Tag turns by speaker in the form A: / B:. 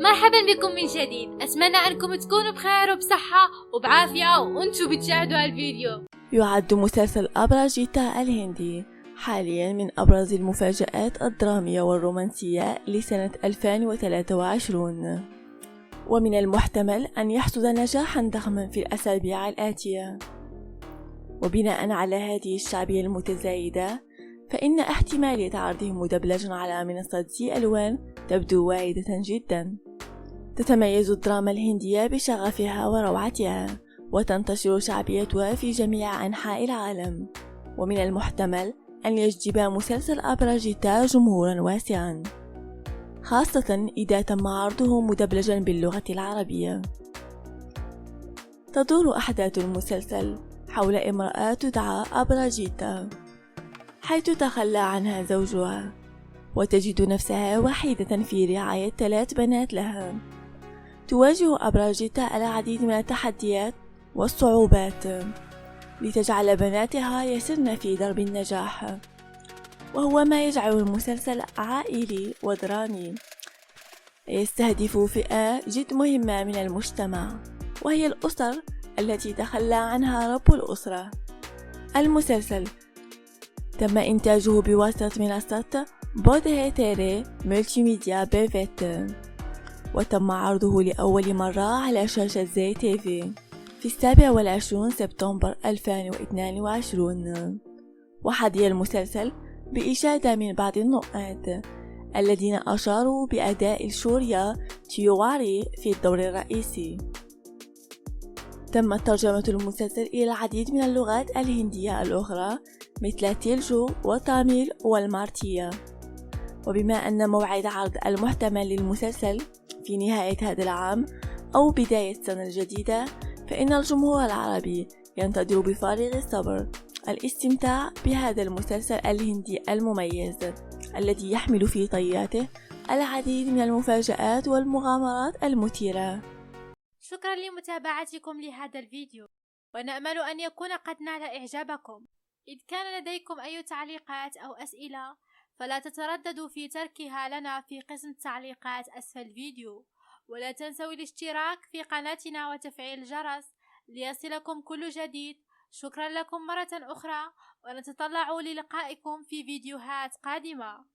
A: مرحبا بكم من جديد. أتمنى أنكم تكونوا بخير وبصحة وبعافية وأنتم بتشاهدوا هالفيديو.
B: يعد مسلسل أبراجيتا الهندي حاليا من أبرز المفاجآت الدرامية والرومانسية لسنة 2023، ومن المحتمل أن يحصد نجاحا ضخما في الأسابيع الآتية. وبناء على هذه الشعبية المتزايدة، فإن احتمالية عرضه مدبلجا على منصة زي ألوان تبدو واعدة جدا. تتميز الدراما الهندية بشغفها وروعتها، وتنتشر شعبيتها في جميع أنحاء العالم، ومن المحتمل أن يجذب مسلسل أبراجيتا جمهورا واسعا، خاصة إذا تم عرضه مدبلجا باللغة العربية. تدور أحداث المسلسل حول امرأة تدعى أبراجيتا، حيث تخلى عنها زوجها، وتجد نفسها وحيدة في رعاية 3 بنات لها. تواجه أبراجيتا العديد من التحديات والصعوبات لتجعل بناتها يسرن في درب النجاح، وهو ما يجعل المسلسل عائلي ودرامي، يستهدف فئة جد مهمة من المجتمع، وهي الأسر التي تخلى عنها رب الأسرة. المسلسل تم إنتاجه بواسطة منصة بودهي تيري ملتي ميديا بيفيت، وتم عرضه لأول مرة على شاشة زي تيفي في 27 سبتمبر 2022. وحظي المسلسل بإشادة من بعض النقاد الذين أشاروا بأداء الشورية تيواري في الدور الرئيسي. تمت ترجمة المسلسل إلى العديد من اللغات الهندية الأخرى مثل تيلجو وتاميل والمارتية. وبما أن موعد عرض المحتمل للمسلسل في نهاية هذا العام أو بداية السنة الجديدة، فإن الجمهور العربي ينتظر بفارغ الصبر الاستمتاع بهذا المسلسل الهندي المميز الذي يحمل في طياته العديد من المفاجآت والمغامرات المثيرة.
A: شكرا لمتابعتكم لهذا الفيديو، ونأمل أن يكون قد نال إعجابكم. إذ كان لديكم أي تعليقات أو أسئلة فلا تترددوا في تركها لنا في قسم التعليقات أسفل الفيديو، ولا تنسوا الاشتراك في قناتنا وتفعيل الجرس ليصلكم كل جديد. شكرا لكم مرة أخرى، ونتطلع للقائكم في فيديوهات قادمة.